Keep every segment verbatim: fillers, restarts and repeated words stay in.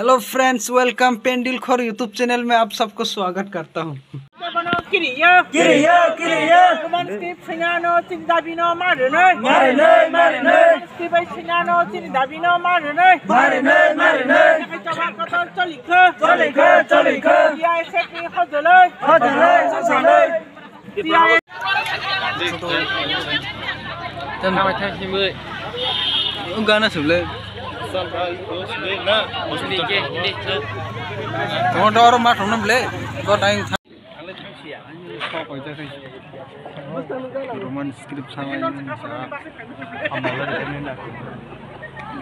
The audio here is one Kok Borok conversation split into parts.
Hello friends, welcome Pendil Khor YouTube channel में आप सबको स्वागत करता हूँ। Kiriya, kiriya, kiriya. Roman script singano, chini dabi no, mare noi. Mare noi, mare noi. Script singano, chini dabi no, mare noi. Mare noi, mare noi. Chaba kotor choli kho. Choli kho, choli kho. Iya, seki hojoloi. Hojoloi, hojoloi. Tang bai thang himui. O gana suble. Tong dor ma thong nam le. Go dai. Roman script sama ini sa.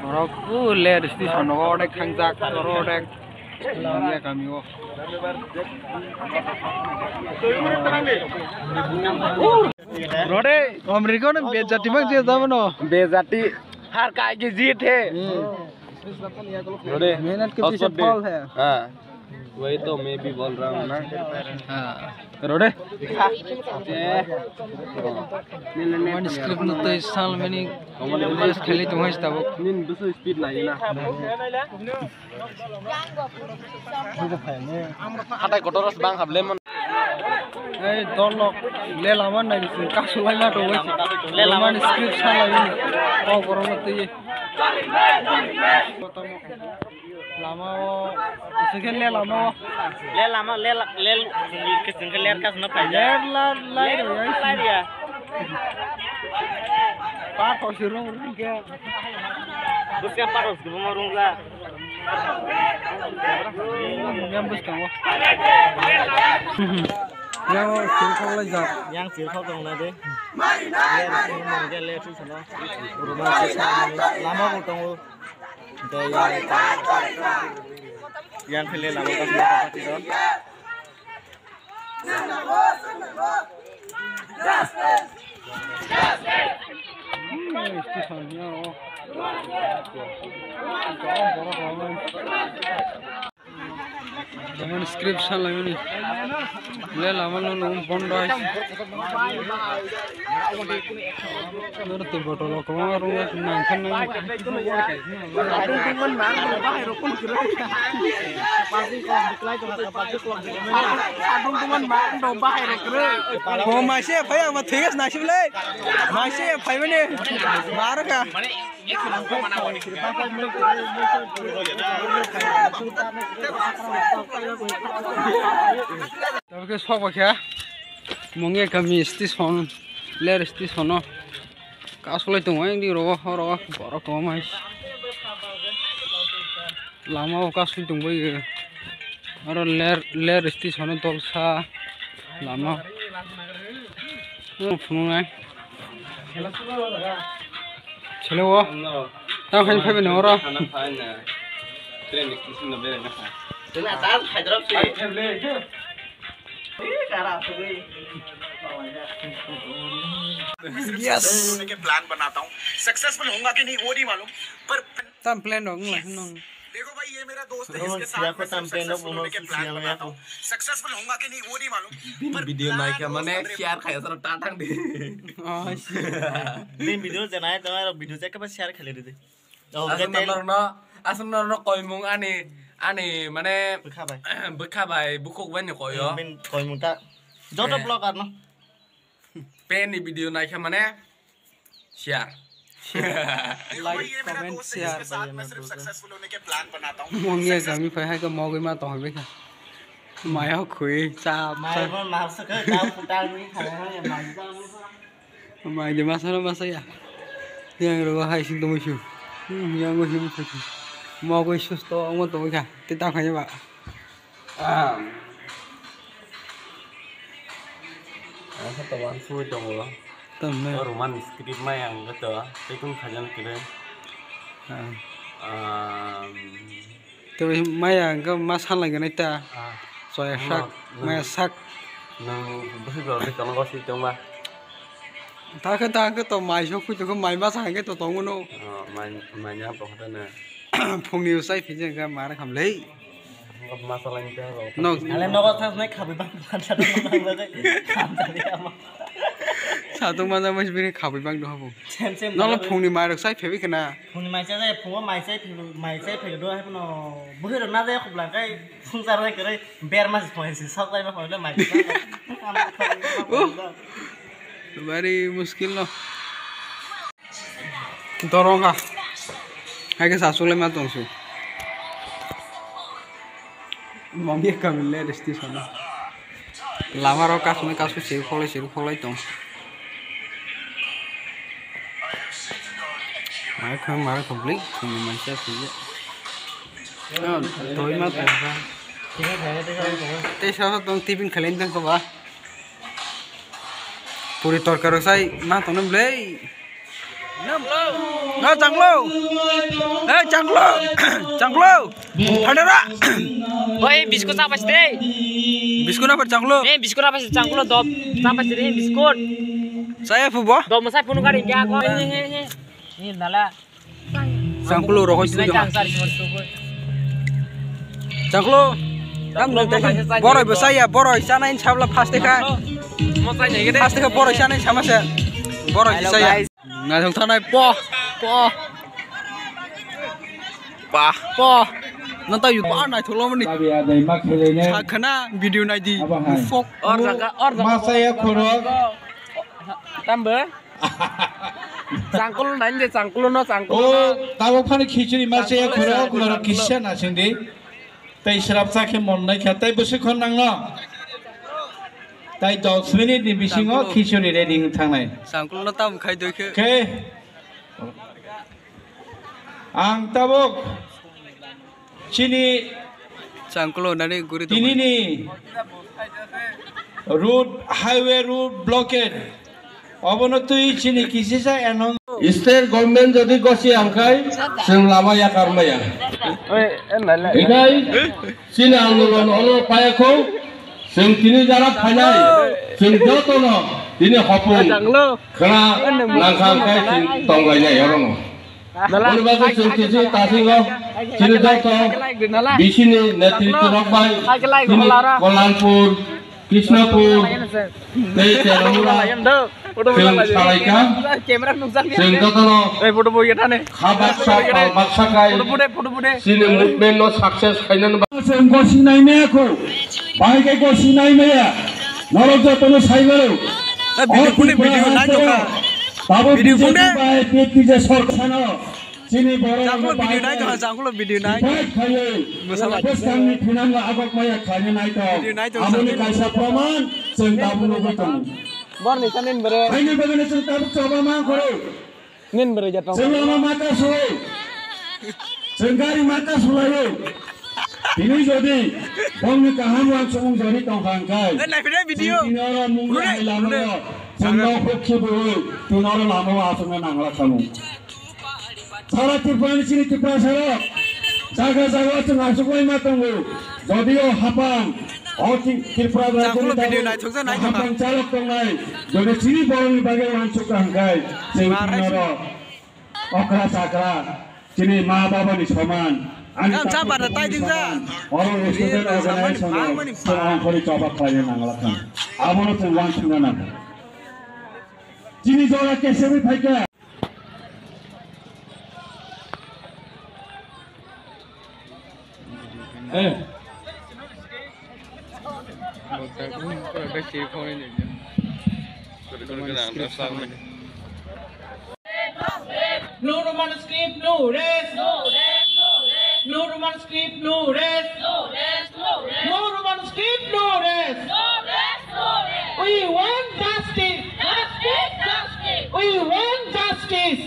Borok o le risti sono odek thangjak, oro odek. Mangya kami o. Rode, America ne bejati mang je jabo no. Bejati har kai ke jeet hai. Rode, मेहनत के पीछे फल है। हाँ, वही तो मैं भी बोल रहा हूँ ना। हाँ। Rode. Roman script no tei sal mani. Roman script kheli tong hai tabuk. Nin dusu speed lai na. Hatai kotor bang hable mon. Ei dolok le lama nai bisu kasu lai ma to wai. Le lama ni script sa lai ni. Kok borok no twi. Lama o. Sike le lama o. Le lama le le kising ke ler kas no pai. Ler la lai ro yai. Lai ya. Pa to sirung rung ke. Buska pa to sirung rung la. Yang bwskango. Yang sirkhok lai jak. Yang sirkhok tong na de. Lama bo tongo. Yang khele lama ka. Station ya. Roman script sa lai mani. Le lama no no bondo ai. Nor tu botol ko ma ro nang khan nang. Ko ma se phai ang ma thwes na sim le. Ma se phai mani. Mar ka. Tabuk khe sok ba khe Mongya kami station, ler station o kasolai tongo, ang di rogo horo borok kwbangma hai. Lama o kasui tongbai o, oro ler, ler station o dolsa lama o phunuknai. Chwla o. Tamo khaina phaibai no oro. Train station no berai na kha. Chwla ta Hyderabad se. Yes. के प्लान बनाता हूँ, सक्सेसफुल होऊंगा कि नहीं वो नहीं मालूम, पर Tam plan rok wng lai nong. देखो भाई, ये मेरा दोस्त है, इसके साथ मैं सक्सेसफुल होने के प्लान बनाता हूँ। सक्सेसफुल होऊंगा कि नहीं वो नहीं मालूम, पर video naikha mane share khai asal ta thang di. Oh, shit. Ni video janai to aro video jekhe ba share khaile di. Asal norno, asal norno koimung ani, ani mane bwkha bai, bwkha bai bukhuk bai ni koyo. Koimung ta joto vlogger no. Pen ni video naikha mane share. Like, comment, share. Mongya kami phai hai khe mogwi ma tong bai kha. Maya khwi cha. Mai cha. Bo ma sa khe ta putar ni kha mai. Mai de masa masa ya. Yang ro hai sing tong su. Hmm, yang go sing tong su. Mogwi susto ong tong kha. Te ta khai ba. Ang khe to uansugwi tongo. Tamni. O Roman script mai ang khe to, tei kung khaijak kwrwi. Ah. Ang tei mai ang khe ma sanlai gwnai ta. Ah. Soya sak, maya sak. Nwng bwswk rok tei tongo swi tongma. Ta khe, ta khe to mai sok phi tongkhe, mai ma sa khe to tongo no. Oh, mai, mai nya tong khe na. Phungni usai phi je khe mar kham lei. Masala ni teh. No. Ale nogo thang nai khabai bang bang sa dong bang bang. Kham tali ama. Satung manja manja bini khabui bang do habo. Sem sem Nolo dalo. Phungni mairok sai phebi khna. Phungni mai sai, phungo mai sai phebi, mai sai phebi do hai phano. Bwhwi rok na jaya khobla kai phung jar jai kwrwi ber mas phone si sok jai ma phone le mai. Oh. Bari muskil no. Dorong ha. Hai ke sasuk le ma tong su. Mami kami le resti sana. Lama rok kasuni kasu siru kholai siru kholai tong. Mai kham mara complete, kami mansa siya. Doi ma tong sa. Tei sa tong tibin khalen tang ko ba. Puri torkar rok sai ma tong nem le. No, Changlo. Hey, Changlo. Changlo. Phanera. Oi, biskut apa sih? Biskut apa, Changlo? Eh, biskut apa sih, Changlo? Dop, apa sih, biskut? Saya phu bo. Dop, masa phunu kari kya ko? Ini, ini, ini. Ini dala. Changlo, rohoi sini. Changlo. Boroi bo saya, boroi sana in sabla fast ka. Fast ka boroi sana in sama se. Boroi saya. Naithok thanai po, po. Pah, po. Nang ta yu pa naithok lo mani. Tabi adai ma khelainai. Sa khana video nai di. Abo hai. Fok. Or jaga, or jaga. Masaya khorok. Tambo. Changkul nai de, changkul no, changkul. O, no. Tabo phani khichuri masaya khorok, norok kisa na sindi. Tei srapsa khe monnai kha, tei bwswk khon nangno. Tai dos minute ni bisingo khichuri ready wng thangnai. Sangkul no tam khai doi khe. Khe ang tabuk chini Sangkul nani guri tong. Tinini road, highway road blockade. Obono twi chini kisisa announce. State government jodi gosi angkhai, chwng lama yakar maya. Oi, e nai le. Hinkhe chini andolon olo payakho, chwng tini jara phainai, chwng jotono tini hopung khna nangkha angkhai chwng tonglainai orono. Ani bagwi chwng tisi tasingo chini joto bisini netritw rok bai chini Kollanpur, Krishnapur, tei Teramura, chwng salaikha, chwng jotono kha baksa, pal baksa khai chini movement no success khainani bagwi. Chwng gosinai maya kho, bai khe gosinai maya, norok jotono sai mano. Video phone, video nai tongkha. Tabuk video phone de. B J P bai P T J sorkar sano. Chini borok Jangkulo video nai tong, jangkulo video nai. Bwskango. Bwskangni thinango agok maya khaina nai tong. Video nai tong, aboni kaisa proman chwng tabuk nugwi tongo. Borni sanin bwrwi. Haini bagwino chwng tabuk choba ma khoro. Nin bwrwi ja tong. Chwng lama mata sui. Chwng gari mata sulaio. Tini jodi bongni kaham wansukmung jori tongkha hwnkhe. Eh, nai video. Chwng tini oro mungwi hai lama rw. Chwng no hukhi bwrwi. Tini oro lama o aswkna nangla khamu. Sara Tripura ni chini Tripura sarok jaga jaga o chwng achuklai ma tongo. Jodio hapang o Tri-, Tripura rajyo ni video naithok ja naithok. Hapang chalok tongnai. Jodi chini borok ni bagwi wansuk ka hwnkhe chwng tini oro okra chakra chini ma baba ni soman. Ani chapa da tai din ja. Oro student organization no chwng ang khori choba khlai nangla kha. Abono chwng wansuk na nang. Chini jora kesemi phaikha. Eh. No Roman script, no rest. No Roman script, no rest. No Roman script, no rest. We want justice. We want justice.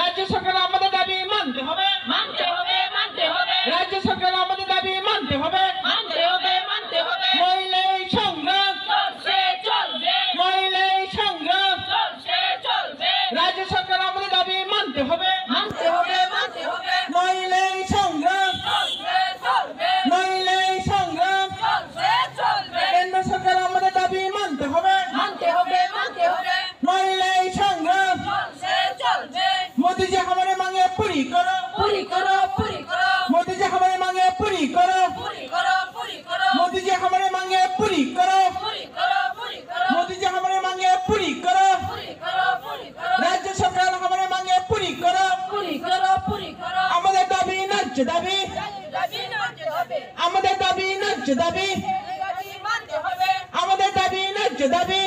রাজ্য সরকার আমাদের দাবি মানতে হবে। মানতে হবে, মানতে হবে। রাজ্য সরকার আমাদের দাবি মানতে হবে। মানতে হবে, মানতে হবে। নইলে এই সংগ্রাম চলছে, চলবে। নইলে এই সংগ্রাম চলছে, চলবে। রাজ্য সরকার আমাদের দাবি মানতে হবে। মানতে হবে, মানতে হবে। নইলে এই সংগ্রাম চলছে, আমাদের দাবি ন্যায্য দাবি। আমাদের দাবি ন্যায্য দাবি।